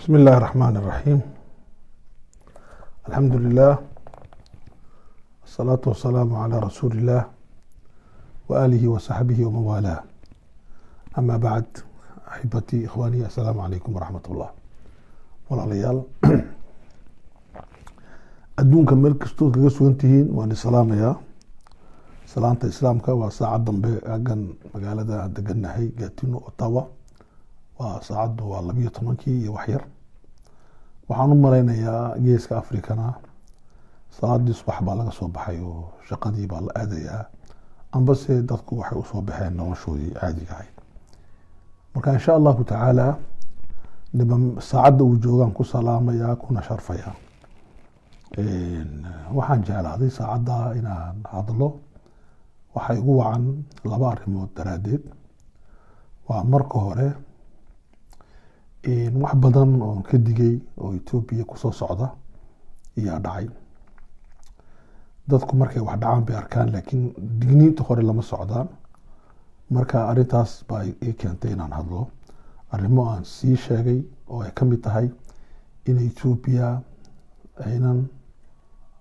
بسم الله الرحمن الرحيم، الحمد لله، الصلاة والسلام على رسول الله وآله وصحبه ومن والاه، أما بعد، أحبتي إخواني، السلام عليكم ورحمة الله. Walaalayaal, adduunka meel kastood kaga sugan tihiin, waan isalaamayaa salaanta Islaamka. Waa saacad dambe aggan magaalada aan degannahay, Gatineau, Ottawa. Waa saacaddu waa 12-kii iyo wax yar. Waxaan u malaynayaa Geeska Africana salaadii subax baa laga soo baxay oo shaqadii baa la aadayaa, ambase dadku waxay usoo baxeen noloshoodii caadiga ahayd. Marka, insha Allahu tacaala, niba saacadda uu joogaan ku salaamayaa kuna sharfayaa. Waxaan jeclaaday saacadda inaan hadlo. Waxay igu wacan laba arrimood daraaddeed. Waa marka hore, wax badan oon ka digay oo Etoobiya kusoo socda ayaa dhacay. Dadku markay wax dhacaan bay arkaan, laakiin digniinta hore lama socdaan. Marka arrintaas baa ii keentay inaan hadlo arrimo aan sii sheegay oo ay ka mid tahay in Etoobiya aynan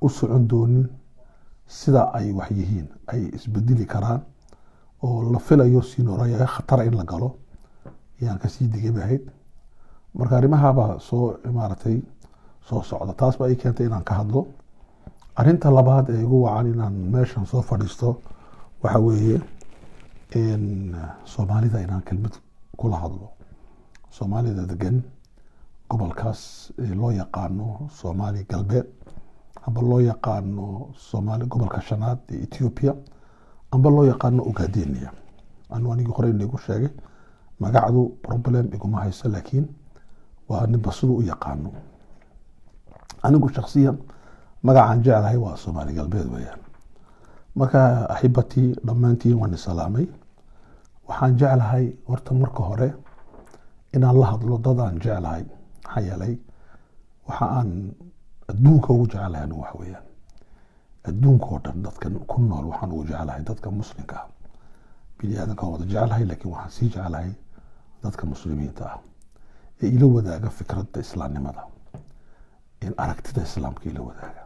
u socon doonin sida ay wax yihiin, ay isbedeli karaan oo la filayo sinoraya khatara in la galo ayaan kasii digay bay ahayd. Marka arrimahabaa soo maaragtay soo socda, taas baa ii keentay inaan ka hadlo. Arrinta labaad ee igu wacan inaan meeshan soo fadhiisto waxa weeye Soomaalida inaan kelmad kula hadlo, Soomaalida degan gobolkaas loo yaqaano Soomaali Galbeed, amba loo yaqaano Soomaali gobolka shanaad ee Ethiopia, amba loo yaqaano Ogadenia. Anigii hore inagu sheegay, magacdu problem iguma hayso, laakiin waa ninba siduu u yaqaano. Anigu shaksiyan magacaan jeclahay waa Soomaali Galbeed weeyaan. Marka, axibatii, dhammaantiin waan isalaamay. Waxaan jeclahay horta marka hore inaan la hadlo dad aan jeclahay. Maxaa yeelay, waxa aan adduunka ugu jeclahay anigu waxa weeyaan, adduunka oo dhan dadkan ku nool waxaan ugu jeclahay dadka Muslimka ah. Bini aadamka waan wada jeclahay, laakiin waxaan sii jeclahay dadka Muslimiinta ah ee ila wadaaga fikradda islaamnimada, in aragtida Islaamka ila wadaaga.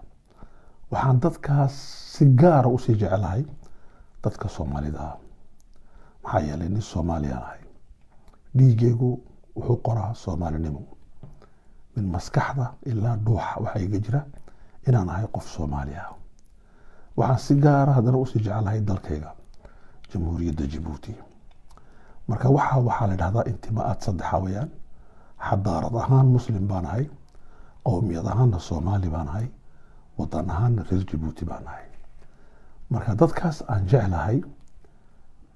Waxaan dadkaas si gaara usii jeclahay dadka Soomaalida ah. Maxaa yeelay, nin Soomaaliyaan ahay, dhiigeygu wuxuu qoraa Soomaalinimo. Min maskaxda ilaa dhuuxa waxaa iga jira inaan ahay qof Soomaali ah. Waxaan si gaara haddana usii jeclahay dalkayga, Jamhuuriyadda Jabuuti. Marka waxaa la dhahdaa intimaa'aad saddexa weeyaan: xadaarad ahaan Muslim baan ahay, qowmiyad ahaanna Soomaali baan ahay, wadan ahaanna reer Jabuuti baan ahay. Marka dadkaas aan jeclahay,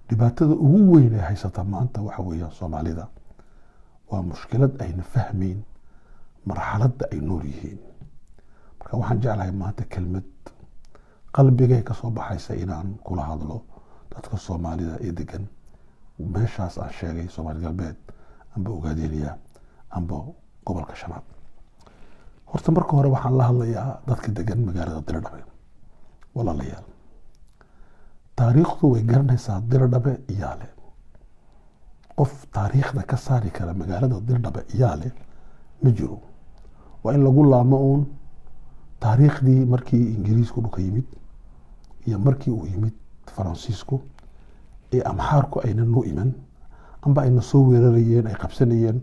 dhibaatada ugu weyn ee haysata maanta waxa weeyaan Soomaalida waa mushkilad ayna fahmayn marxaladda ay nool yihiin. Marka waxaan jeclahay maanta kelmad qalbigay ka soo baxaysa inaan kula hadlo dadka Soomaalida ee degan meeshaas aan sheegay, Soomaali Galbeed amba Ogaadeniya amba gobolka shanaad. Horta marka hore waxaan la hadlayaa dadka degan magaalada Diridhabe. Walaalayaal, taariikhdu way garanaysaa Diridhabe iyaale. Qof taariikhda ka saari kara magaalada Diridhabe iyaale ma jiro. Waa in lagu laamo uun taariikhdii markii Ingiriisku dhulka yimid iyo markii uu yimid Faransiisku ee Amxaarku ayna noo iman amba ayna soo weerarayeen, ay qabsanayeen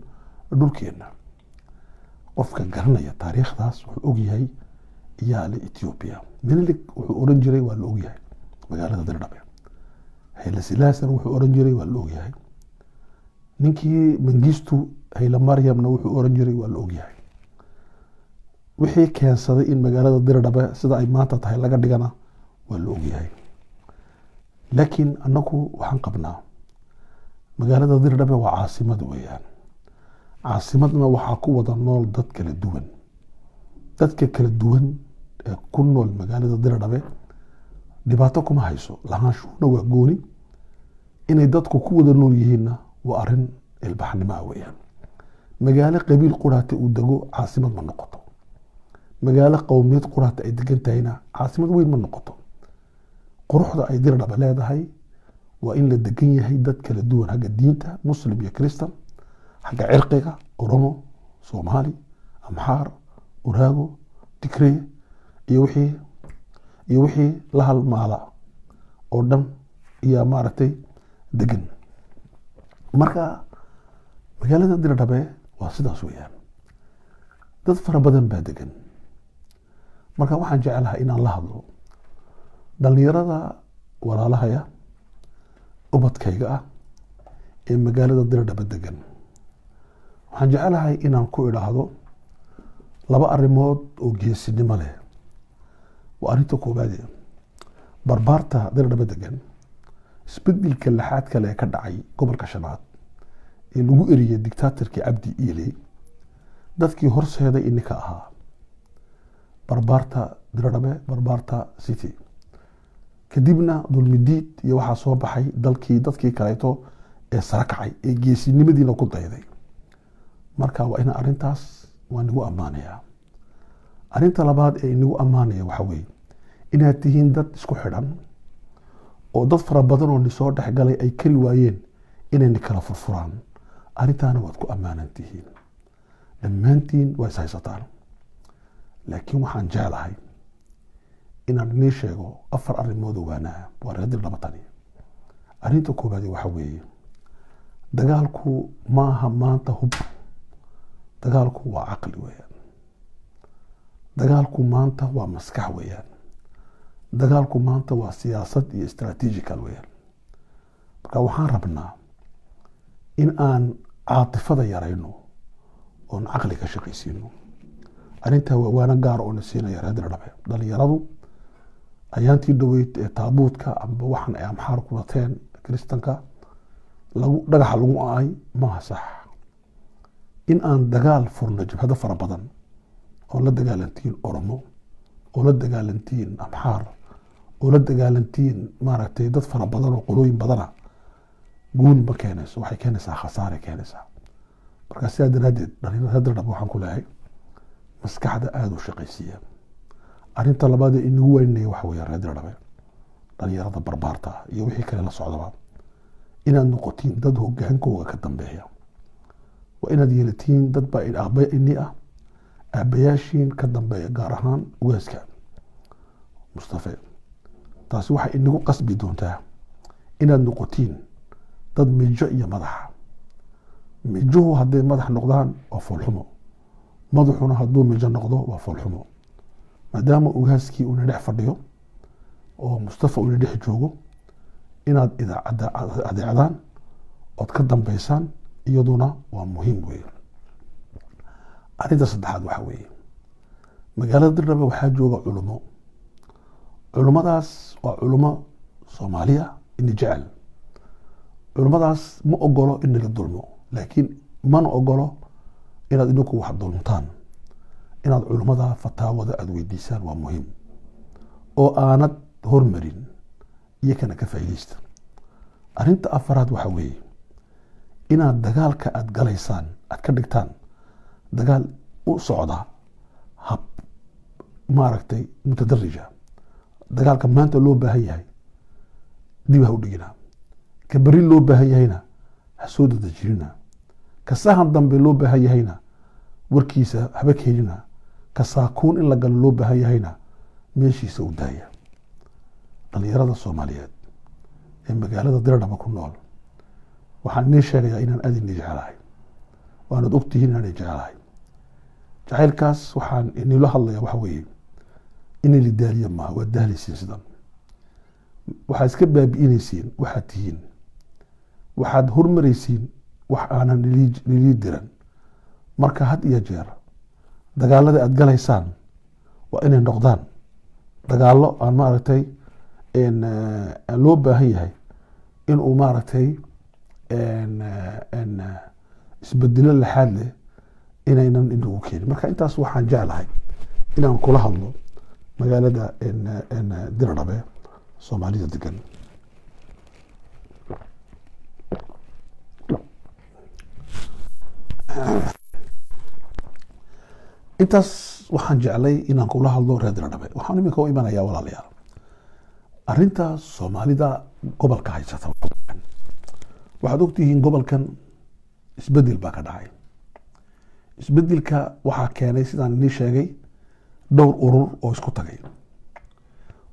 dhulkeenna. Qofka garanaya taariikhdaas wuxuu ogyahay iyaale Ethiopia. Minilik wuxuu oran jiray waa la ogyahay magaalada Dirdhabe. Hayle Silaasana wuxuu oran jiray waa la ogyahay. Ninkii Mangistu Hayle Maryamna wuxuu oran jiray waa la ogyahay. Wixii keensaday in magaalada Dirdhabe sida ay maanta tahay laga dhigana waa la ogyahay. Laakiin annagu waxaan qabnaa magaalada Dirdhabe waa caasimad weeyaan. Caasimadna waxaa ku wada nool dad kala duwan. Dadka kala duwan ee ku nool magaalada Dirdhabe dhibaato kuma hayso. Lahaanshuhuna waa gooni, inay dadku ku wada nool yihiinna waa arrin ilbaxnimo ah weeyaan. Magaalo qabiil quraata uu dego caasimad ma noqoto. Magaalo qowmiyad quraata ay degan tahayna caasimad weyn ma noqoto. Quruxda ay Dirdhabe leedahay waa in la degan yahay dad kala duwan, xagga diinta Muslim iyo Christan, xagga cirqiga Oromo. Soomaali, Amxaar, Uraago, Tigree iyo wixii la halmaala oo dhan ayaa maaragtay degan. Marka magaalada Diradhabe waa sidaas weeyaan, dad fara badan baa degan. Marka waxaan jeclahay inaan la hadlo dhalinyarada walaalahaya, ubadkayga ah ee magaalada Diradhabe degan. Waxaan jeclahay inaan ku idhaahdo laba arrimood oo geesinimo leh. Waa arrinta koowaade, barbaarta Diradhabe degan, isbedelka laxaad kale ee ka dhacay gobolka shanaad ee lagu eriyey dictatorkii Cabdi Iiley, dadkii horseeday ininka ahaa, barbaarta Diradhabe, barbaarta City. Kadibna Dulmidiid iyo waxaa soo baxay dalkii dadkii kaleeto ee sara kacay ee geesinimadiina ku dayday. Marka waa ina arrintaas waa inagu ammaanayaa. Arrinta labaad ee inagu ammaanaya waxa weeye inaad tihiin dad isku xidhan oo dad fara badan oo nisoo dhexgalay ay kari waayeen inay kala furfuraan. Arrintaana waad ku ammaanan tihiin, dhammaantiin waa is haysataan. Laakiin waxaan jeclahay inaan inii sheego afar arrimood oo waanaa waa reer Dirdhaba tani. Arrinta koowaadi waxa weeye, dagaalku maaha maanta hub, dagaalku waa caqli weeyaan, dagaalku maanta waa maskax weeyaan, dagaalku maanta waa siyaasad iyo strategical weeyaan. Marka waxaan rabnaa in aan caatifada yarayno oon caqli ka shaqaysiino. Arrintaa waa waana gaar oo na siinaya reer Dirdhabe. Dhalinyaradu ayaantii dhoweyd ee taabuudka amba waxan ay Amxaar ku wateen Kiristanka lagu dhagaxa lagu aay maaha sax. In aan dagaal furno, jabhado fara badan oo la dagaalantiin Oromo, oo la dagaalantiin Amxaar, oo la dagaalantiin maaragtay dad fara badan oo qolooyin badana, guul ma keenayso, waxay keenaysaa khasaaray keenaysaa. Marka sidaa daraaddeed dhalinyarada Dirdhab waxaan ku leeyahay maskaxda aada u shaqaysiiya. Arrinta labaad ee inagu weynaya waxa weeye, reer Dirdhabe, dhalinyarada barbaarta ah iyo wixii kale la socdaba, inaad noqotiin dad hogaankooga ka dambeeya. Waa inaad yeelatiin dad baa aabba ini ah, aabbayaashiin ka dambeeya, gaar ahaan ugaaska Mustafe. Taasi waxay inagu qasbi doontaa inaad noqotiin dad mijo iyo madaxa. Mijuhu hadday madax noqdaan waa foolxumo, madaxuna hadduu mijo noqdo waa foolxumo. Maadaama ugaaskii uuna dhex fadhiyo oo Mustafa uuna dhex joogo, inaad adeecdaan ood ka dambeysaan iyaduna waa muhiim weeye. Arrinta saddexaad waxa weeye, magaalada Dirdhabe waxaa jooga culumo. Culummadaas waa culumo Soomaaliya ini jecel. Culummadaas ma ogolo in nala dulmo, laakiin mana ogolo inaad idinku wax dulmtaan. Inaad culummada fataawada aada weydiisaan waa muhiim oo aanad hormarin, iyakana ka faa'iidaysta. Arrinta afaraad waxa weeye inaad dagaalka aada galaysaan aad ka dhigtaan dagaal u socda hab maaragtay mutadarija. Dagaalka maanta loo baahan yahay dib ha u dhigina, ka beri loo baahan yahayna ha soo dadejinina, ka sahan dambe loo baahan yahayna warkiisa haba keenina, ka saakuun in la galo loo baahan yahayna meeshiisa u daaya. Dhalinyarada Soomaaliyeed ee magaalada Diradhaba ku nool, waxaan idiin sheegayaa inaan aad idin jecelahay, waanad ogtihiin inaan jecelahay. Jacaylkaas waxaan inila hadlaya waxa weeye inay la daaliya maaha. Waad daalaysiin, sidan waxaad iska baabi'inaysiin waxaad tihiin, waxaad hormaraysiin wax aanan nilii diran. Marka had iyo jeer dagaalada aad galaysaan waa inay noqdaan dagaallo aan maaragtay loo baahan yahay inuu maaragtay isbedelo laxaad leh inaynan inagu keenin. Marka intaas waxaan jeclahay inaan kula hadlo magaalada Diradhabe Soomaalida degan. Intaas waxaan jeclay inaan kula hadlo reer Diradhabe. Waxaan iminka u imanayaa, walaalayaal, arrinta Soomaalida gobolka haysata. Waxaad ogtihiin gobolkan isbedel baa ka dhacay. Isbedelka waxaa keenay, sidaan inii sheegay, dhowr urur oo isku tagay.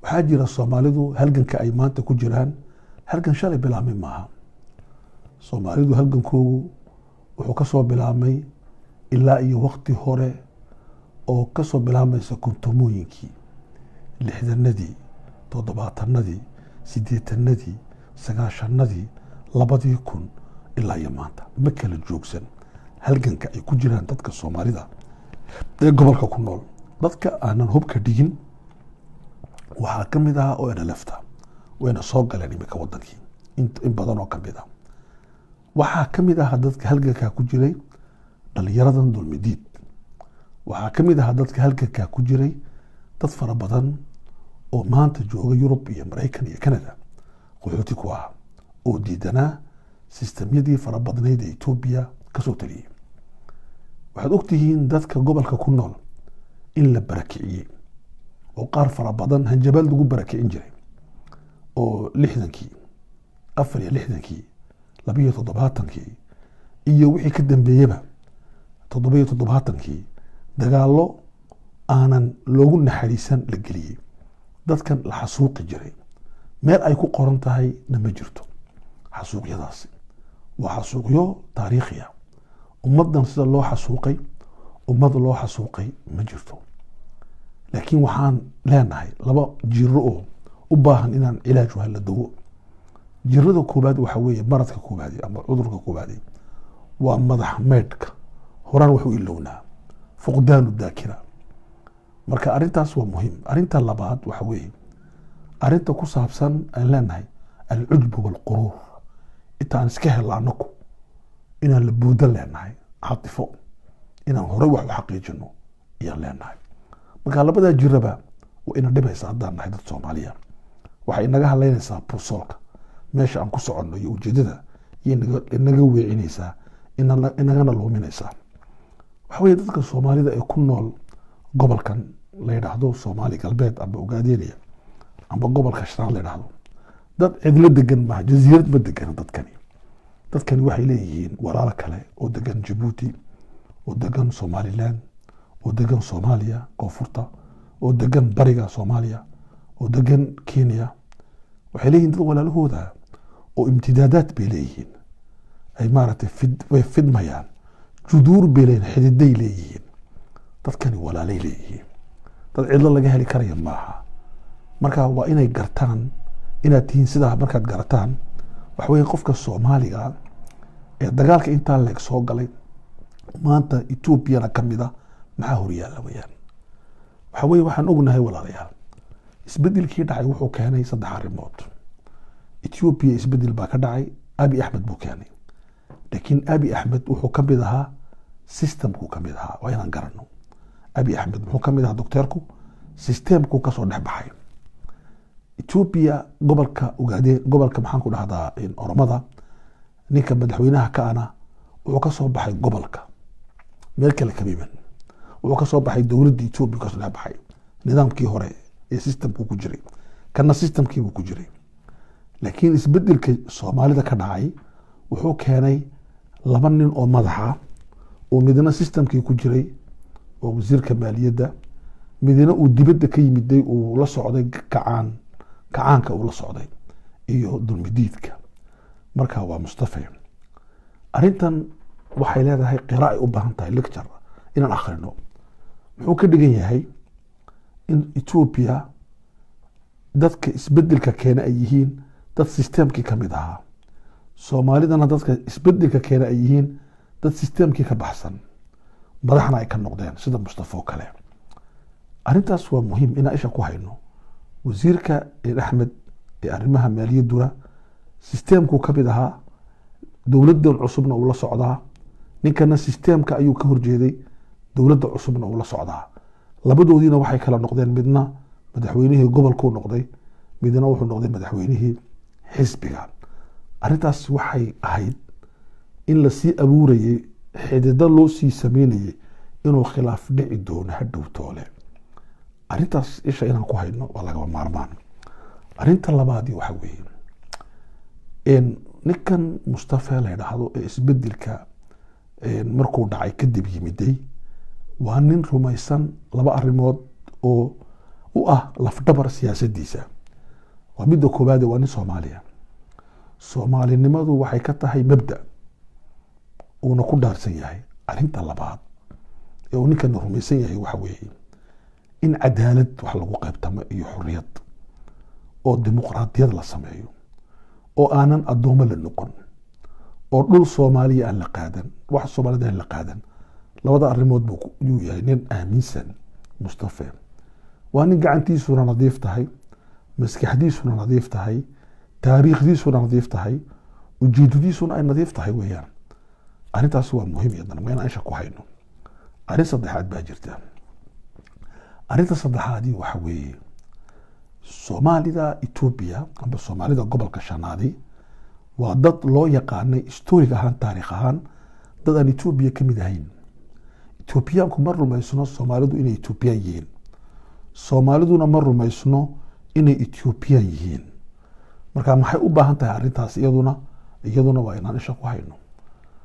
Waxaa jira Soomaalidu halganka ay maanta ku jiraan halgan shalay bilaabmay maaha. Soomaalidu halgankoogu wuxuu kasoo bilaabmay ilaa iyo waqti hore oo kasoo bilaabmaysa kontomooyinkii, 60-adii, 70-adii, 80-adii, 90-adii, 2000 ilaa iyo maanta. Ma kala joogsan halganka ay ku jiraan dadka Soomaalida ee gobolka ku nool. Dadka aanan hubka dhigin waxaa ka mid ahaa ONLF-ta, wayna soo galeen iminka wadankii in badan oo kamid ah. Waxaa ka mid ahaa dadka halgankaa ku jiray dhalinyaradan Dulmidiid. Waxaa ka mid ahaa dadka halgankaa ku jiray dad fara badan oo maanta jooga Yurub iyo Maraykan iyo Canada, qaxooti ku ah, oo diidanaa sistemyadii fara badnayd ee Etoobiya kasoo taliyey. Waxaad ogtihiin dadka gobolka ku nool in la barakiciyey oo qaar fara badan hanjabaad lagu barakicin jiray oo 60-kii, 64-kii, 72-kii iyo wixii ka dambeeyeba, 77-kii, dagaallo aanan loogu naxariisan la geliyey, dadkan la xasuuqi jiray. Meel ay ku qoran tahay na ma jirto. Xasuuqyadaasi waa xasuuqyo taariikhi ah. Ummaddan sida loo xasuuqay ummad loo xasuuqay ma jirto. Laakiin waxaan leenahay laba jiro oo u baahan inaan cilaaj u helno, dawo. Jirada koobaad waxa weeye, maradka koobaadi ama cudurka koobaadi, waa madax maydhka. Horaan waxu ilownaa, fuqdaanu daakira. Marka arrintaas waa muhiim. Arrinta labaad waxa weeye arrinta ku saabsan aan leenahay alcujbu walquruur. Intaan iska helno anaku inaan la buudo leenahay, caatifo inaan horey wax u xaqiijino ayaan leenahay. Marka labadaa jiraba waa ina dhibaysa haddaan nahay dad Soomaaliya. Waxay inaga hadlaynaysaa busoolka meesha aan ku soconno iyo ujeedada iyo inaga weecinaysaa, inagana luuminaysaa. Waxa weye dadka Soomaalida ee ku nool gobolkan la yidhaahdo Soomaali Galbeed amba Ogaadeynaya amba gobolka shanaad la yidhaahdo, dad cidlo degan maaha, jasiirad ma degana dadkani. Dadkani waxay leeyihiin walaalo kale oo degan Jabuuti, oo degan Somaliland, oo degan Soomaaliya koonfurta, oo degan bariga Soomaaliya, oo degan Kenya. Waxay leeyihiin dad walaalahooda oo imtidaadaad bay leeyihiin, ay maaragtay way fidmayaan, juduur bay leeyihiin, xididay leeyihiin. Dadkani walaalay leeyihiin, dad cidlo laga heli karaya maaha. Marka waa inay gartaan inaad tihiin sidaa. Markaad garataan, waxa weye qofka Soomaaliga ee dagaalka intaa leeg soo galay, maanta Etoobiyana ka mid a, maxaa horyaalla weyaan? Waxa weye waxaan ognahay, walaalayaal, isbedelkii dhacay wuxuu keenay saddex arrimood. Etoobiya isbedel baa ka dhacay, Abi Axmed buu keenay. Laakiin Abi Axmed wuxuu ka mid ahaa systemkuu ka mid ahaa. Waa inaan garano Abi Axmed muxuu ka mid ahaa. Docteerku systemkuu kasoo dhex baxay. Etoobiya gobolka Ogaadeen, gobolka maxaan ku dhahdaa, Oromada, ninka madaxweynaha ka ana wuxuu kasoo baxay gobolka, meel kale kama iman. Wuxuu kasoo baxay dowladda Etoobiya, kasoo dhex baxay nidaamkii hore ee systemku ku jiray. Kana systemkiibuu ku jiray. Laakiin isbedelka Soomaalida ka dhacay wuxuu keenay laba nin oo madaxa oo midna systemkii ku jiray oo wasiirka maaliyadda, midna uu dibadda ka yimiday, uu la socday kacaanka uu la socday iyo Dulmidiidka. Marka waa Mustafe. Arrintan waxay leedahay qira ay u baahan tahay lecture inaan akhrino. Muxuu ka dhigan yahay in Etoobiya dadka isbedelka keena ay yihiin dad systemkii ka mid ahaa, Soomaalidana dadka isbedelka keena ay yihiin dad systemkii ka baxsan, madaxna ay ka noqdeen sida Mustafa oo kale? Arrintaas waa muhiim inaan isha ku hayno. Wasiirka Axmed ee arrimaha maaliyadduna systemkuu ka mid ahaa, dowladdan cusubna uu la socdaa. Ninkana systemka ayuu ka horjeeday, dowladda cusubna uu la socdaa. Labadoodiina waxay kala noqdeen, midna madaxweynihii gobolkuu noqday, midna wuxuu noqday madaxweynihii xisbiga. Arrintaas waxay ahayd in lasii abuurayey, xidido loo sii sameynayey inuu khilaaf dhici doono hadhow toole. Arrintaas isha inaan ku hayno waa lagama maarmaan. Arrinta labaadii waxa weeye ninkan Mustafa la yidhaahdo ee isbedelka Markuu dhacay kadib yimiday, waa nin rumaysan laba arrimood oo u ah lafdhabar siyaasaddiisa. Waa midda koowaade, waa nin Soomaaliya. Soomaalinimadu waxay ka tahay mabda uuna ku dhaarsan yahay. Arrinta labaad ee uu ninkana rumaysan yahay waxa weeye in cadaalad wax lagu qaybtamo iyo xorriyad oo dimuqraadiyad la sameeyo, oo aanan addoommo la noqon, oo dhul Soomaaliya aan la qaadan, wax Soomaalida aan la qaadan. Labada arrimood buu yuu yahay nin aaminsan. Mustafe waa nin gacantiisuna nadiif tahay, maskaxdiisuna nadiif tahay, taariikhdiisuna nadiif tahay, ujeedadiisuna ay nadiif tahay weeyaan. Arrintaas waa muhiim iyadana, waa inaan isha ku hayno. Arrin saddexaad baa jirta. Arrinta saddexaadii waxa weeye Soomaalida Etoobiya amba Soomaalida gobolka shanaadi waa dad loo yaqaanay historic ahaan, taariikh ahaan, dad aan Etoobiya ka mid ahayn. Etoobiyaanku ma rumaysno Soomaalidu inay Etoobiyaan yihiin, Soomaaliduna ma rumaysno inay Etoobiyaan yihiin. Marka maxay u baahan tahay arrintaas? Iyaduna waa inaan isha ku hayno.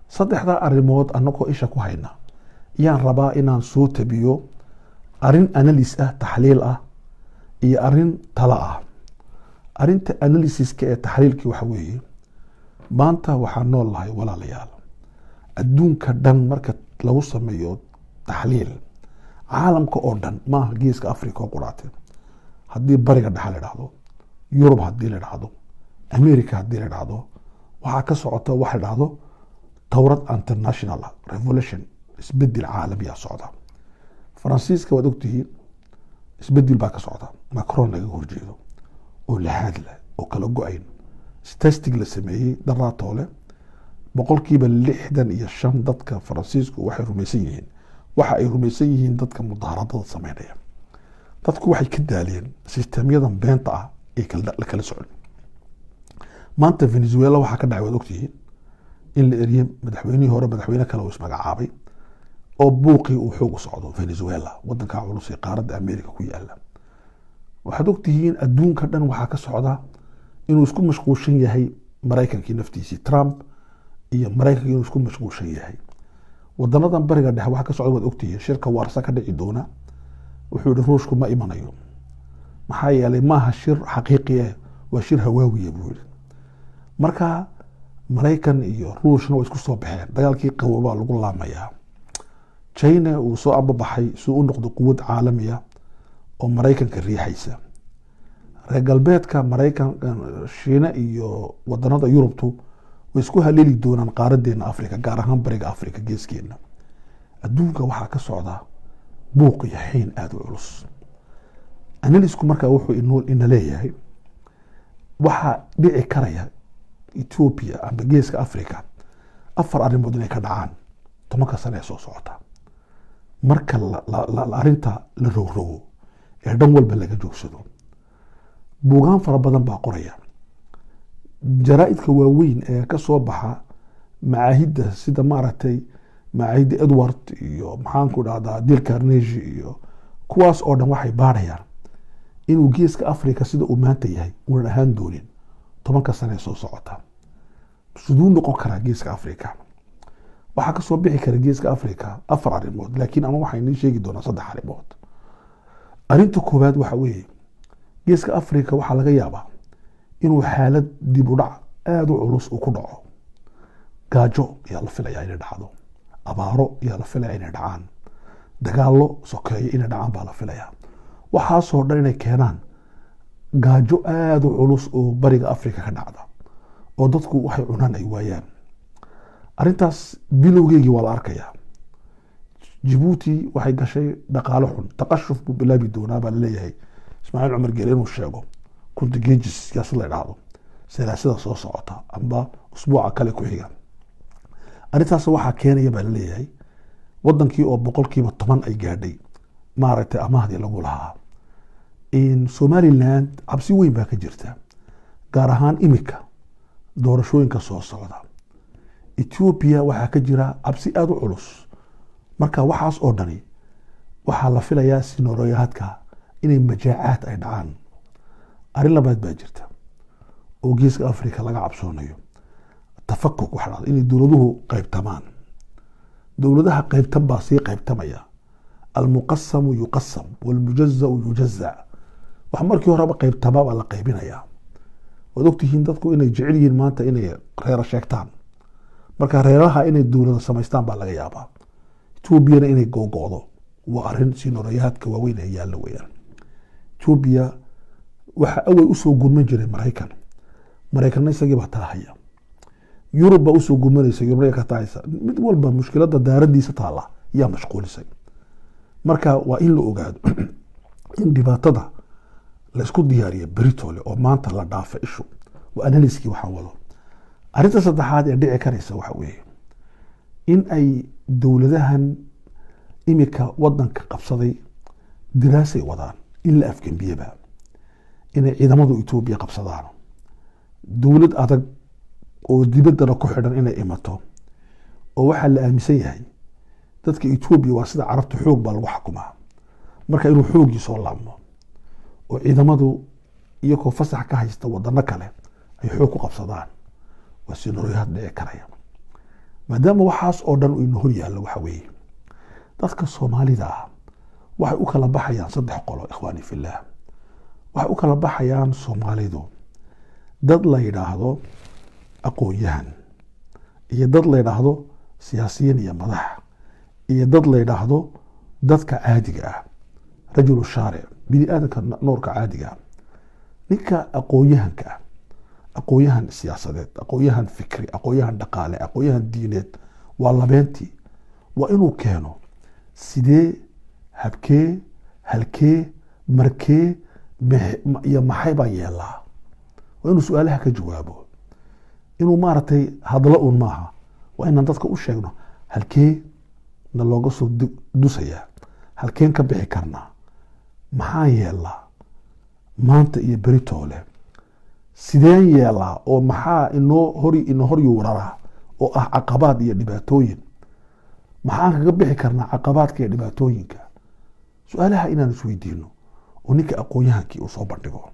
Saddexdaa arrimood annagoo isha ku hayna yaan rabaa inaan soo tabiyo arrin analysis ah, taxliil ah, iyo arrin tala ah. Arrinta analysiska ee taxliilkii waxa weeye, maanta waxaan nool lahay, walaalayaal, adduunka dhan marka lagu sameeyo taxliil, caalamka oo dhan, maaha Geeska Africa oo quraate, haddii Bariga Dhexe la dhahdo, Yurub haddii la dhahdo, America haddii la dhahdo, waxaa ka socota waxa la dhahdo tawrad international revolution, isbedel caalamiya socda. Faransiiska waad ogtihiin, isbedel baa ka socda, Macron laga horjeedo oo laxaad leh oo kala go-ayn. Statistic la sameeyey daraatoole, 65% dadka Faransiisku waxay rumaysan yihiin, waxa ay rumaysan yihiin dadka mudaaharadada sameynaya. Dadku waxay ka daaleen sistemyadan beenta ah ee la kala socon. Maanta Venezuela waxaa ka dhacay waad ogtihiin, in la eriyey madaxweynihii hore, madaxweyne kale uu ismagacaabay, oo buuqii uu xoog u socdo Venezuela, wadanka culus ee qaaradda America ku yaala. Waxaad ogtihiin adduunka dhan waxaa ka socda inuu isku mashquulshan yahay Maraykankii naftiisii, Trump iyo Maraykanka inuu isku mashquulshan yahay. Wadanadan Bariga Dhexe waxaa ka socda waad ogtihiin, shirka Waarsa ka dhici doona. Wuxuu yihi Ruushku ma imanayo, maxaa yeelay maaha shir xaqiiqi ah, waa shir hawaawiya buu yihi. Marka Maraykan iyo Ruushna way isku soo baxeen, dagaalkii qabobaa lagu laamayaa. China uu soo ambabaxay si u noqdo quwad caalamiya oo Maraykanka riixaysa. Reer galbeedka, Maraykan, Shiine iyo wadanada Yurubtu way isku haleeli doonaan qaaradeena Africa, gaar ahaan Bariga Africa, geeskeena. Adduunka waxaa ka socda buuq iyo xiin aada u culus. Analysisku markaa wuxuu ina leeyahay, waxaa dhici karaya Ethiopia amba Geeska Africa afar arrimood inay ka dhacaan 10-ka sane ee soo socota, marka arrinta la rogrogo ee dhan walba laga joogsado. Buugaan fara badan baa qoraya, jaraa'idka waaweyn ee ka soo baxa macaahidda, sida maaragtay macaahidda Edward iyo maxaanku dhahdaa Dale Carnegie iyo kuwaas oo dhan, waxay baarayaan inuu Geeska Africa sida uu maanta yahay uunan ahaan doonin 10-ka sane ee soo socota. Siduu noqon karaa Geeska Africa? Waxaa kasoo bixi kara Geeska Africa afar arrimood, laakiin ama waxaa inii sheegi doonaa saddex arrimood. Arrinta koowaad waxa weeye, Geeska Africa waxaa laga yaabaa inuu xaalad dib u dhac aada u culus uu ku dhaco. Gaajo ayaa la filayaa inay dhacdo, abaaro ayaa la filaya inay dhacaan, dagaallo sokeeyo inay dhacaan baa la filayaa. Waxaasoo dhan inay keenaan gaajo aada u culus oo Bariga Africa ka dhacda, oo dadku waxay cunaan ay waayaan. Arrintaas bilowgeygii waa la arkayaa. Jabuuti waxay gashay dhaqaalo xun, taqashuf buu bilaabi doonaa baa laleeyahay Ismaaciil Cumar Geele inuu sheego kuntigejis siyaasad la idhaahdo Salaasada soo socota amba usbuuca kale ku xiga. Arrintaas waxaa keenaya baa laleeyahay wadankii oo 10% ay gaadhay maaragtay amahdii lagu lahaa. Somaliland cabsi weyn baa ka jirta, gaar ahaan imika doorashooyinka soo socda. Ethiopia waxaa ka jira cabsi aada u culus. Marka waxaas oo dhani waxaa la filayaa sinoroyaadka inay majaacaad ay dhacaan. Arrin labaad baa jirta oo Geeska Africa laga cabsoonayo, tafakuk waxa dhacda inay dowladuhu qaybtamaan. Dowladaha qaybtan baa sii qaybtamaya. Almuqasamu yuqasam walmujazau yujazac. Wax markii horeba qaybtama baa la qaybinayaa. Waad ogtihiin dadku inay jecel yihiin maanta inay reero sheegtaan. Marka reeraha inay dowlada samaystaan baa laga yaabaa. Etoobiyana inay googo'do waa arrin scenario-yaadka waaweyn ee yaalla weeyaan. Etoobiya waxa awal usoo gurman jiray Maraykan, Maraykanna isagii baa taahaya. Yurub baa usoo gurmanaysa, Yurubna ka taahaysa. Mid walba mushkiladda daaradiisa taala yaa mashquulisay. Marka waa in la ogaado in dhibaatada laysku diyaariyo beritole oo maanta la dhaafa ishu. Waa analysis-kii waxaan wado. Arrinta saddexaad ee dhici karaysa waxa weeye in ay dowladahan imika wadanka qabsaday diraasay wadaan in la afgembiyaba, inay ciidamadu Etoobiya qabsadaan, dowlad adag oo dibaddana ku xidhan inay imato. Oo waxaa la aaminsan yahay dadka Etoobiya waa sida Carabta, xoog baa lagu xukumaa. Marka inuu xooggii soo laabmo oo ciidamadu iyagoo fasax ka haysta wadano kale ay xoog ku qabsadaan waa scenario-yaad dhici karaya. Maadaama waxaas oo dhan uu ina hor yaallo, waxa weeye dadka Soomaalida ah waxay u kala baxayaan saddex qolo. Ikhwaani fillaah, waxay u kala baxayaan Soomaalidu dad la yidhaahdo aqoon-yahan, iyo dad la yidhaahdo siyaasiyiin iyo madax, iyo dad la yidhaahdo dadka caadiga ah, rajulu shaaric, bini aadamka noorka caadiga ah. Ninka aqoon-yahanka ah, aqoon-yahan siyaasadeed, aqoon-yahan fikri, aqoon-yahan dhaqaale, aqoon-yahan diineed, waa labeentii. Waa inuu keeno sidee, habkee, halkee, markee iyo maxay baan yeelaa. Waa inuu su-aalaha ka jawaabo. Inuu maaragtay hadlo un maaha. Waa inaan dadka u sheegno halkee na looga soo dusayaa, halkeen ka bixi karnaa, maxaan yeelaa maanta iyo beritoole, sideen yeelaa, oo maxaa inoo hor ina hor yuuraraa oo ah caqabaad iyo dhibaatooyin, maxaan kaga bixi karnaa caqabaadka iyo dhibaatooyinka. Su-aalaha inaan isweydiino oo ninka aqoon-yahankii uu soo bandhigo.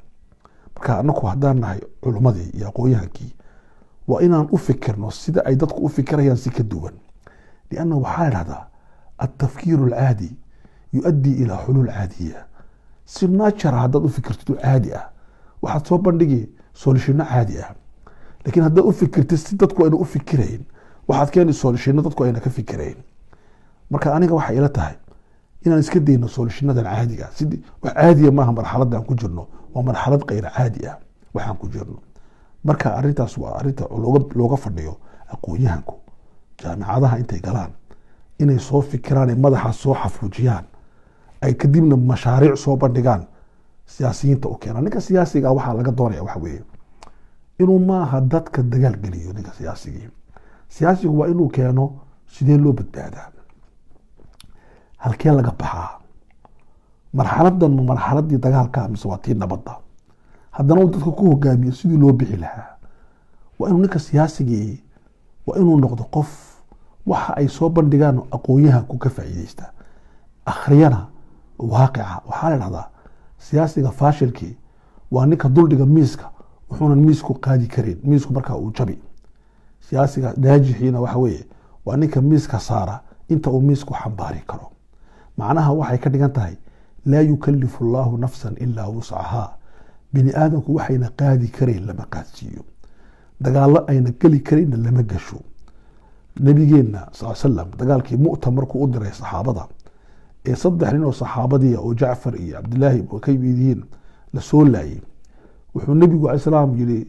Marka anaku haddaan nahay culummadii iyo aqoon-yahankii, waa inaan u fikirno sida ay dadku u fikirayaan si ka duwan, lianna waxaa la idhahdaa altafkiiru alcaadi yuؤaddii ilaa xuluul caadiya. Si natural haddaad u fikirtid oo caadi ah, waxaad soo bandhigi solution-o caadi ah. Lakiin haddaad u fikirtid si dadku ayna u fikirayn, waxaad keeni solution-o dadku ayna ka fikirayn. Marka aniga waxay ila tahay inaan iska dayno solution-adan caadiga. Si wax caadiya maaha marxaladda aan ku jirno, waa marxalad kayr caadi ah waxaan ku jirno. Marka arrintaas waa arrinta looga fadhiyo aqoon-yahanku jaamicadaha intay galaan inay soo fikiraan, ay madaxa soo xafuujiyaan, ay kadibna mashaariic soo bandhigaan, siyaasiyiinta u keenaan. Ninka siyaasiga waxaa laga doonaya waxa weeye inuu maaha dadka dagaal geliyo. Ninka siyaasigii, siyaasigu waa inuu keeno sidee loo badbaadaa, halkee laga baxaa marxaladan, ma marxaladii dagaalka mise waa tii nabadda? Haddana uu dadka ku hogaamiyo sidii loo bixi lahaa. Waa inuu ninka siyaasigii, waa inuu noqdo qof waxa ay soo bandhigaan aqoon-yahanku ka faa'iideysta, akhriyana waaqica. Waxaa la idhahdaa siyaasiga faashilkii waa ninka duldhiga miiska wuxuunan miisku qaadi karin, miisku markaa uu jabi. Siyaasiga naajixiina waxa weeye waa ninka miiska saara inta uu miisku xambaari karo. Macnaha waxay ka dhigan tahay laa yukalifu allahu nafsan ilaa wuscahaa. Bini aadamku waxayna qaadi karayn lama qaadsiiyo, dagaallo ayna geli karayna lama gasho. Nabigeenna sal slam dagaalkii Mu'ta markuu u diray saxaabada ee saddex nin oo saxaabadii oo Jacfar iyo Cabdilaahi ka yimid yihiin lasoo laayay, wuxuu nebigu alay salaam yiri,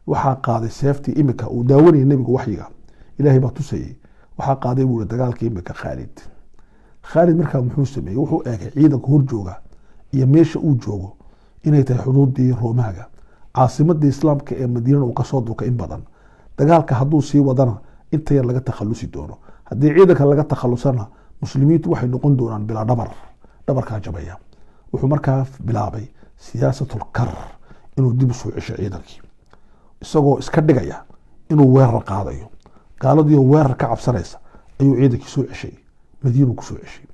waxaa qaaday seeftii imika uu daawanayay nebigu, waxyiga Ilaahay baa tusayay, waxaa qaaday buu dagaalkii imika Khaalid. Khaalid markaa muxuu sameeyey? Wuxuu eegay ciidanka horjooga iyo meesha uu joogo inay tahay xuduudii Roomaaga, caasimadii Islaamka ee Madiinana uu kasoo duka in badan. Dagaalka hadduu sii wadana inta yar laga takhalusi doono, haddii ciidanka laga takhalusana muslimiintu waxay noqon doonaan bilaa dhabar, dhabarkaa jabaya. Wuxuu markaa bilaabay siyaasatul kar, inuu dib usoo cesho ciidankii isagoo iska dhigaya inuu weerar qaadayo. Gaaladiioo weerar ka cabsanaysa ayuu ciidankii soo ceshay, Madiinuu kusoo ceshay.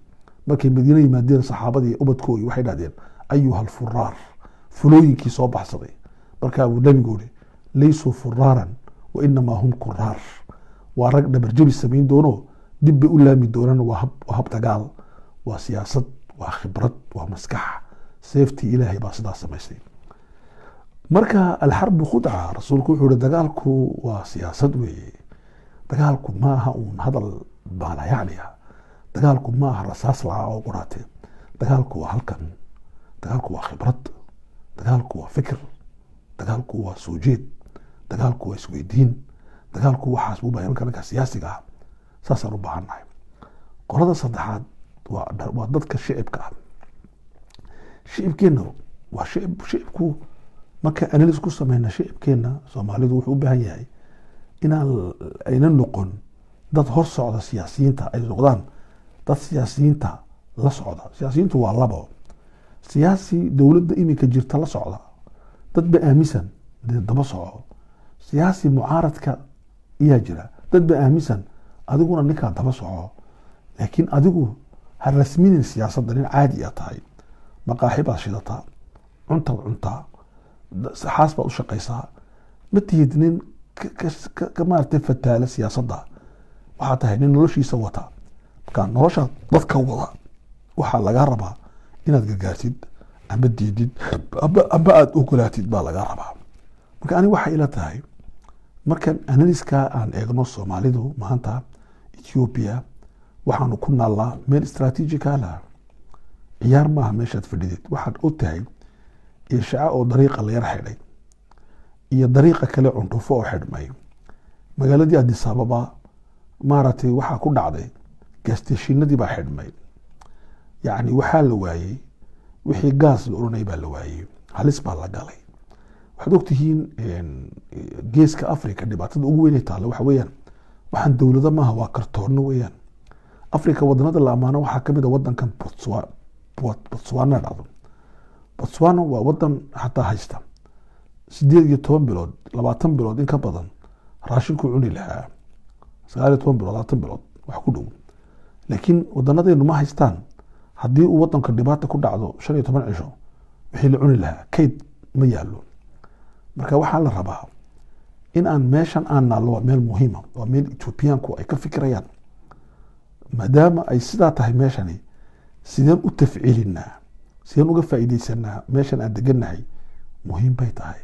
Markay Madiine yimaadeen saxaabadii ubadkoodii waxay dhahdeen ayuha alfuraar, fulooyinkii soo baxsaday. Markaa buu nabigu yiri laysuu furaaran wa inamaa hum kuraar, waa rag dhabarjabi samayn doono dib usoo noqon doona. Marka Dib bay u laami doonaan. Waa hab dagaal, waa siyaasad, waa khibrad, waa maskax. Seeftii Ilaahay baa sidaas samaysay. Marka alxarbu khudca, rasuulku wuxuu yihi dagaalku waa siyaasad weeye. Dagaalku ma aha uun hadal baalayacni ah, dagaalku ma aha rasaas lacaa oo quraate. Dagaalku waa halkan, dagaalku waa khibrad, dagaalku waa fikir, dagaalku waa soo jeed, dagaalku waa isweydiin, dagaalku waxaas buu baahay. Marka ninka siyaasiga ah saasaan u baahannahay. Qolada saddexaad waa dadka shicibka ah. Shicibkeenna waa shicib. Shicibku marka analysis ku sameyna, shicibkeenna Soomaalidu wuxuu u baahan yahay inaan ayna noqon dad hor socda siyaasiyiinta, ay noqdaan dad siyaasiyiinta la socda. Siyaasiyiintu waa labo: siyaasi dowladda iminka jirta la socda, dad ba aaminsan dee daba soco; siyaasi mucaaradka iyaa jira, dad ba aaminsan, adiguna ninkaa daba soco. Laakiin adigu ha rasminin siyaasadda. Nin caadi a tahay, maqaaxi baad shidataa, cuntaad cuntaa, xaas baad u shaqaysaa, ma tihid nin ka maaragtay fataala siyaasadda. Waxaa tahay nin noloshiisa wata. Marka nolosha dadka wada waxaa lagaa rabaa inaad gargaartid ama diidid amba aada ogolaatid baa lagaa rabaa. Marka ani waxay ila tahay, markan analysiska aan eegno, Soomaalidu maanta Ethiopia waxaanu ku naallaa meel istraatiijikaa ah. Ciyaar maaha meeshaad fadhidid. Waxaad og tahay Irshaca oo dariiqa la yar xidhay iyo dariiqa kale Cundhufo oo xidhmay. Magaaladii Addis Ababa maaragtay waxaa ku dhacday gaastashinadii baa xidhmay. Yacni waxaa la waayey wixii gaas la oranayay baa la waayey, halis baa la galay. Waxaad ogtihiin geeska Africa dhibaatada ugu weynay taalla waxa weeyaan, waxaan dowlado maaha, waa kartoonno weeyaan. Africa wadanada la amaano waxaa kamid a wadankan Botswana dhacdo. Botswana waa wadan xataa haysta 18 bilood, 20 bilood in ka badan raashinku cuni lahaa, 19 bilood, 20 bilood wax ku dhow. Laakiin wadanadeenu ma haystaan. Haddii uu wadanka dhibaata ku dhacdo, 15 cisho wixii la cuni lahaa kayd ma yaallo. Marka waxaa la rabaa in aan meeshan aan naallo waa meel muhiima, waa meel Etoobiyaanku ay ka fikirayaan. Maadaama ay sidaa tahay, meeshani sideen u tafciilinaa, sideen uga faa'iideysanaa meeshan aan degannahay, muhiim bay tahay.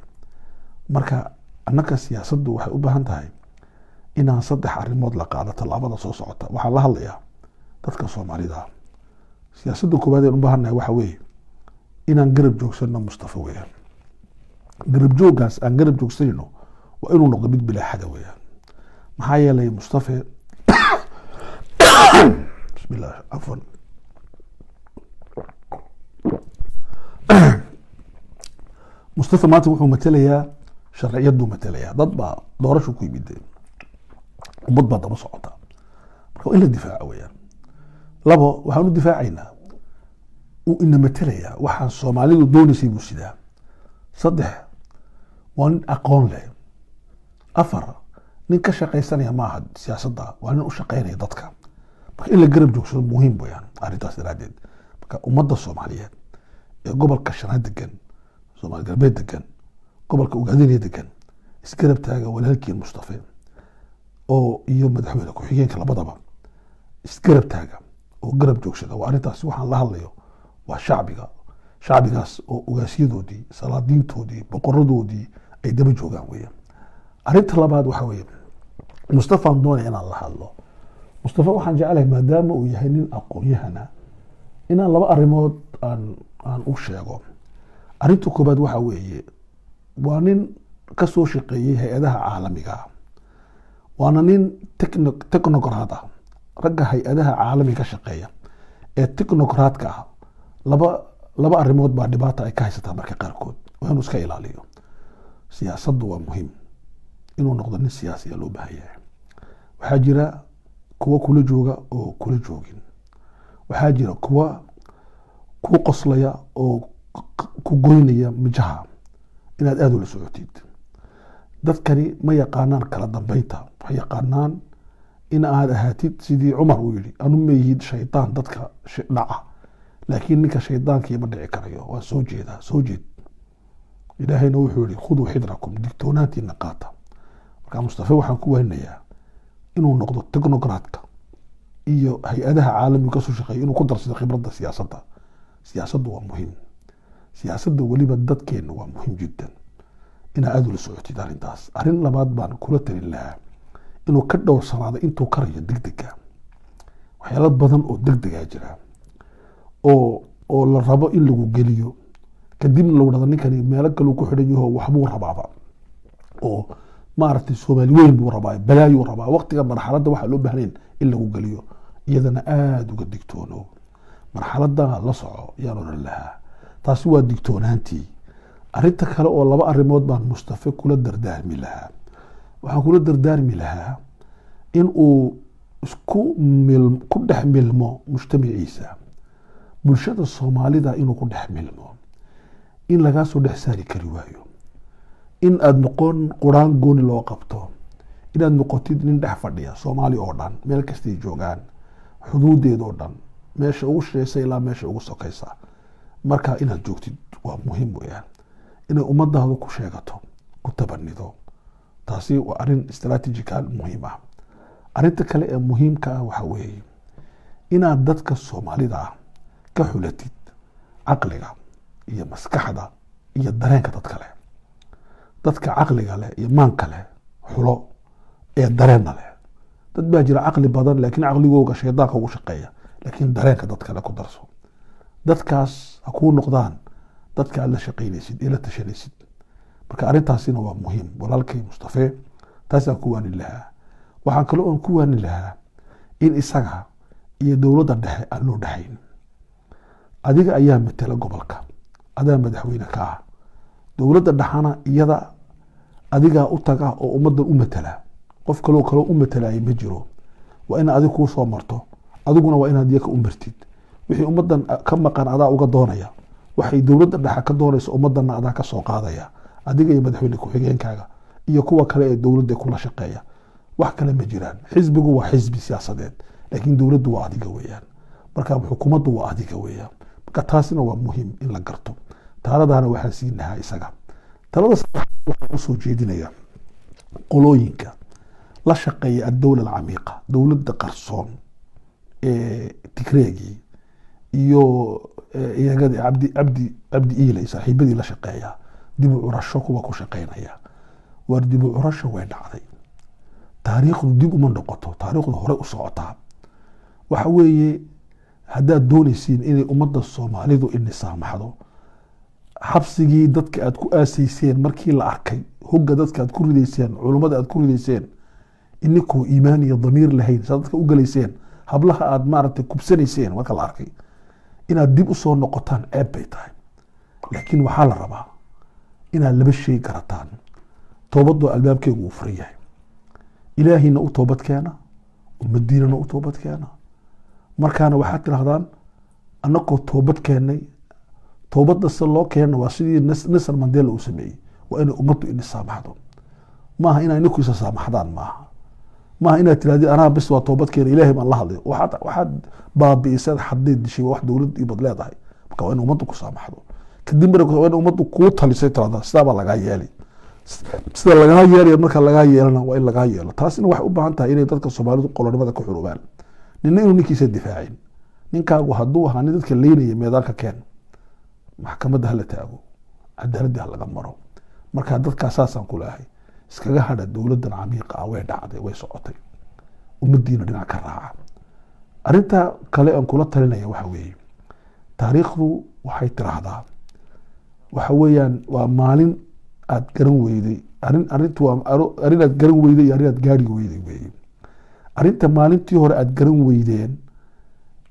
Marka annaka siyaasaddu waxay u baahan tahay inaan saddex arrimood la qaado tallaabada soo socota. Waxaan la hadlayaa dadka Soomaalida. Siyaasadda koowaad een u baahannahay waxa weeye inaan garab joogsano Mustafa weeyaan. Garab jooggaas aan garab joogsanayno waa inuu noqdo mid bilaaxada weeyaan. Maxaa yeelay Mustafe, bismillah, cafwan, Mustafa maanta wuxuu matelayaa sharciyaduu matelayaa. Dad baa doorashu ku yimid, ummad baa daba socota. Marka waa in la difaaco weeyaan. Labo, waxaan u difaacaynaa uu ina matelayaa, waxaan Soomaalidu doonaysay buu sidaa. Saddex, waa nin aqoon leh. Afar, nin ka shaqaysanaya maaha siyaasadda, waa nin u shaqaynaya dadka. Marka in la garab joogsado muhiim weeyaan arrintaas daraaddeed. Marka ummadda Soomaaliyeed ee gobolka shanaad degan, Soomaali Galbeed degan, gobolka Ugaadinaya degan, isgarab taaga walaalkiin Mustafe oo iyo madaxweyne ku-xigeenka labadaba isgarab taaga oo garab joogsada. Waa arrintaasi. Waxaan la hadlayo waa shacbiga, shacbigaas oo ugaasyadoodii, salaadiintoodii, boqoradoodii ay daba joogaan weeyaan. Arrinta labaad waxa weeye Mustafaan doonaya inaan la hadlo. Mustafa waxaan jeclahay, maadaama uu yahay nin aqoon-yahana, inaan laba arrimood aan u sheego. Arrinta koobaad waxa weeye waa nin ka soo shaqeeyey hay-adaha caalamiga ah, waana nin technocrat ah. Ragga hay-adaha caalamiga ka shaqeeya ee technocratka ah laba arrimood baa dhibaata ay ka haysataa marka qaarkood. Waa inuu iska ilaaliyo. Siyaasaddu waa muhiim, inuu noqdo nin siyaasiya loo baahan yahay. Waxaa jira kuwa kula jooga oo kula joogin, waxaa jira kuwa ku qoslaya oo ku goynaya mijaha. Inaad aada ula socotid, dadkani ma yaqaanaan kala dambeynta. Waxay yaqaanaan in aad ahaatid sidii Cumar uu yihi, anu mayihid shaydaan dadka dhaca, laakiin ninka shaydaanka ma dhici karayo. Waa soo jeedaa, soo jeed. Ilaahayna wuxuu yihi khuduu xidrakum, digtoonaantiina qaata. Marka Mustafe waxaan ku waaninayaa inuu noqdo technocratka. Iyo hay-adaha caalamiga kasoo shaqeeya inuu ku darsado khibradda siyaasadda. Siyaasaddu waa muhiim, siyaasadda weliba dadkeena waa muhiim jiddan inaa aada ula socotid arrintaas. Arrin labaad baan kula talin lahaa inuu ka dhowrsanaado intuu karayo degdega. Waxyaalo badan oo degdegaa jira oo la rabo in lagu geliyo, kadibna lagu dhahdo ninkani meelo kaluu ku xidhan yaho, waxbuu rabaaba oo maaragtay Soomaali weyn buu rabaa, balaayuu rabaa. Waqtiga marxaladda waxaa loo baahnayn in lagu geliyo, iyadana aada uga digtoono, marxaladda la soco yaan oran lahaa. Taasi waa digtoonaantii. Arrinta kale oo laba arrimood baan Mustafe kula dardaarmi lahaa. Waxaan kula dardaarmi lahaa in uu isku mil ku dhex milmo mujtamaciisa, bulshada Soomaalida inuu ku dhex milmo, in lagaa soo dhex saari kari waayo, in aada noqon quraan gooni loo qabto, inaad noqotid nin dhex fadhiya Soomaali oo dhan, meel kastay joogaan, xuduudeeda oo dhan, meesha ugu shisheysa ilaa meesha ugu sokaysa. Marka inaad joogtid waa muhiim weeyaan, inay ummadaadu ku sheegato, ku tabanido. Taasi waa arrin strategical muhiim ah. Arrinta kale ee muhiimka ah waxa weeye inaad dadka Soomaalida ah ka xulatid caqliga iyo maskaxda iyo dareenka dad kale. Dadka caqliga leh iyo maanka leh xulo ee dareenna leh. Dad baa jira caqli badan, laakiin caqligooga shaydaanka ugu shaqeeya, laakiin dareenka dad kale ku darso. Dadkaas ha kuu noqdaan dadka aad la shaqaynaysid ee la tashanaysid. Marka arrintaasina waa muhiim, walaalkay Mustafe, taasaan ku waanin lahaa. Waxaan kale oon ku waanin lahaa in isaga iyo dowladda dhexe aan loo dhexayn. Adiga ayaa matela gobolka, adaa madaxweyne ka ah. Dowladda dhexana iyada adigaa u taga oo ummaddan u matala. Qof kaloo kaloo u matalaya ma jiro. Waa ina adig kuu soo marto, adiguna waa inaad iyaka u martid. Wixii ummaddan ka maqan adaa uga doonaya, waxay dowladda dhexe ka doonaysa ummaddanna adaa ka soo qaadaya, adiga iyo madaxweyne ku-xigeenkaaga iyo kuwa kale ee dowladda kula shaqeeya. Wax kale ma jiraan. Xisbigu waa xisbi siyaasadeed, laakiin dowladdu waa adiga weeyaan. Marka xukuumaddu waa adiga weeyaan. Marka taasina waa muhiim in la garto. Taladaana waxaan siin lahaa isaga. Talada saddexaad waxaan usoo jeedinaya qolooyinka la shaqeeya addowla alcamiiqa, dowladda qarsoon ee Tigreegii iyo iyagadi Cabdi Iilay saaxiibadii la shaqeeya, dib u curasho kuwa ku shaqeynaya. Waar, dib u curasho way dhacday. Taariikhdu dib uma noqoto, taariikhdu horey u socotaa. Waxa weeye, haddaad doonaysiin inay ummadda Soomaalidu ini saamaxdo, xabsigii dadka aad ku aasayseen markii la arkay, hogga dadka aad ku ridayseen, culummada aad ku ridayseen, ininkoo iimaan iyo damiir lahayn saa dadka u galayseen, hablaha aad maaragtay kubsanayseen marka la arkay, inaad dib usoo noqotaan ceeb bay tahay. Laakiin waxaa la rabaa inaad laba shay garataan. Toobadoo albaabkeegu uu furan yahay, Ilaahayna u toobad keena, ummadiinana u toobad keena. Markaana waxaad tidhahdaan, annagoo toobad keennay. Toobadda se loo keena waa sidii Nelson Mandela uu sameeyey, waa inay ummaddu ini saamaxdo. Maaha inaa ninku isa saamaxdaan, maaha. Maaha inaad tirahdid, anaa bis waa toobad keena, Ilaahay baan la hadlay. Waxaad baabi'isad, xadday dishay, waa wax dowlad iyo bad leedahay. Marka waa in ummaddu ku saamaxdo. Kadib marka waa in ummaddu kuu talisay, tirahdaa sidaa baa lagaa yeeli, sida lagaa yeelaya. Marka lagaa yeelana waa in lagaa yeelo. Taasina waxay u baahan tahay inay dadka Soomaalidu qolonimada ka xurubaan, nina inuu ninkiisa difaacin. Ninkaagu hadduu ahaa nin dadka leynaya, meedaanka keen, maxkamadda hala taago, cadaaladii ha laga maro. Marka dadkaa saasaan ku leehay, iskaga hadha dowladdan camiiqa ah. Way dhacday, way socotay. Ummadiina dhinac ka raaca. Arrinta kale aan kula talinaya waxa weeye, taariikhdu waxay tiraahdaa, waxa weeyaan, waa maalin aad garan weyday arrin. Arrintu waa arrin aad garan weyday iyo arrin aad gaari weyday weeye. Arrinta maalintii hore aad garan weydeen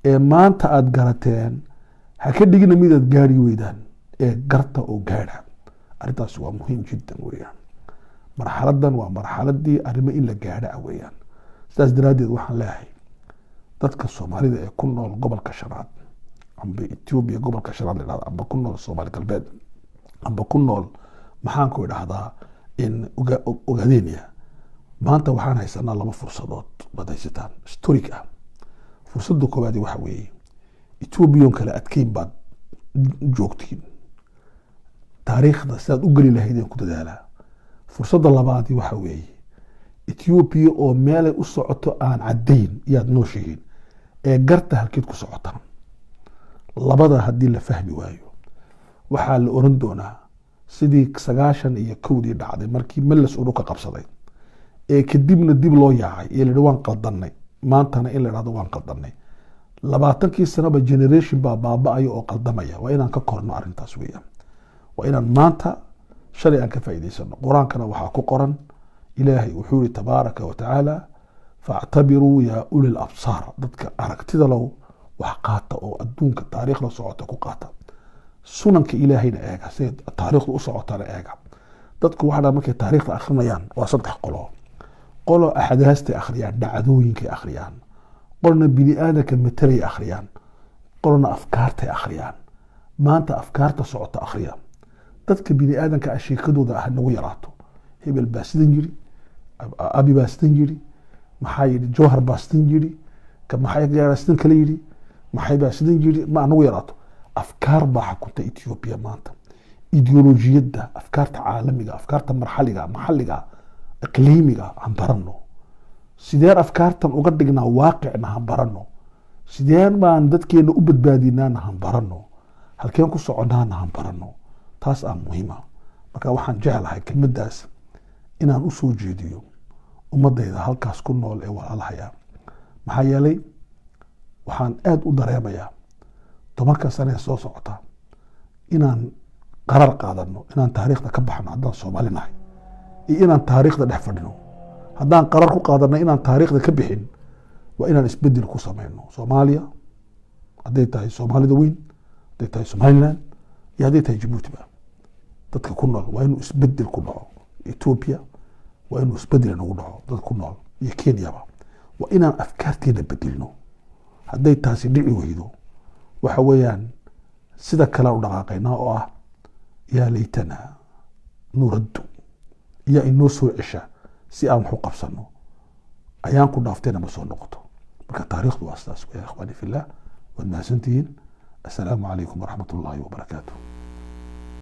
ee maanta aad garateen, ha ka dhigina mid aad gaari weydaan ee garta oo gaadha. Arrintaasi waa muhiim jiddan weeyaan. Marxaladan waa marxaladii arrimo in la gaadha ah weeyaan. Sidaas daraaddeed waxaan leeyahay dadka Soomaalida ee ku nool gobolka shanaad, amba Ethiopia gobolka shanaad la yidhahdo, amba ku nool Soomaali Galbeed, amba ku nool, maxaan ku idhahdaa, in Ogaadenia, maanta waxaan haysanaa laba fursadood baad haysataan historic ah. Fursadda koowaadi waxa weeye, Ethiopian kale adkeyn baad joogtiin. Taariikhda sidaad u geli lahaydeen ku dadaalaa. Fursadda labaadi waxa weeye, Ethiopia oo meelay u socoto aan caddayn yaad nooshihiin. Ee garta halkeed ku socotaan. Labada haddii la fahmi waayo, waxaa la oran doonaa sidii 91-dii dhacday, markii Meles uu dhulka qabsaday ee kadibna dib loo yaacay ee la waan qaldanay. Maantana in la dhahdo waan qaldanay, 20-kii sanoba generation baa baaba-aya oo qaldamaya. Waa inaan ka korno arrintaas weeyaan. Waa inaan maanta shalay aan ka faa'iidaysano. Qur-aankana waxaa ku qoran, Ilaahay wuxuu yihi tabaaraka wa tacaala: "Factabiruu yaa uli labsaar." Dadka aragtida low, wax qaata oo adduunka taariikhda socota ku qaata, sunanka Ilaahayna eega, siday taariikhdu u socotana eega. Dadku waxaa dhaa markay taariikhda akhrinayaan waa saddex qolo: qolo axdaastay akhriyaan, dhacdooyinkay akhriyaan; qolna bini aadamka matalay akhriyaan; qolna afkaartay akhriyaan. Maanta afkaarta socota akhriya. Dadka bini aadamka ah sheekadooda ah nagu yaraato. Hebel baa sidan yiri, Abi baa sidan yiri, maxaa yidhi, Jawhar baa sidan yiri, maxay sidan kale yidhi, maxay baa sidan yiri, ma nagu yaraato. Afkaar baa xakunta Ethiopia maanta, ideolojiyadda, afkaarta caalamiga, afkaarta marxaliga, maxalliga, iqliimiga han barano. Sideen afkaartan uga dhignaa waaqicna han barano. Sideen baan dadkeena u badbaadinaana han barano. Halkeen ku soconaana han barano. Taas aa muhiima. Marka waxaan jeclahay kelmaddaas inaan u soo jeediyo ummadayda halkaas ku nool ee walaalahaya. Maxaa yeelay, waxaan aada u dareemayaa 10-ka sane ee soo socota inaan qarar qaadano, inaan taariikhda ka baxno haddaan Soomaali nahay iyo inaan taariikhda dhex fadhino. Haddaan qarar ku qaadano inaan taariikhda ka bixin, waa inaan isbedel ku sameyno Soomaaliya, hadday tahay Soomaalida weyn, hadday tahay Somaliland iyo hadday tahay Jabuutiba. Dadka ku nool waa inuu isbedel ku dhaco. Ethiopia waa inuu isbedel nagu dhaco, dadka ku nool iyo Kenyaba. Waa inaan afkaarteena bedelno. Hadday taasi dhici weydo, waxa weeyaan sida kale u dhaqaaqaynaa oo ah "yaa laytana nuraddu", yaa inoo soo cesha si aan wax u qabsano, ayaan ku dhaaftayna ma soo noqoto. Marka taariikhdu waa sidaas weya. Ikhwaani fillah, waad mahadsantihiin. Assalaamu calaykum waraxmat ullahi wabarakaatu.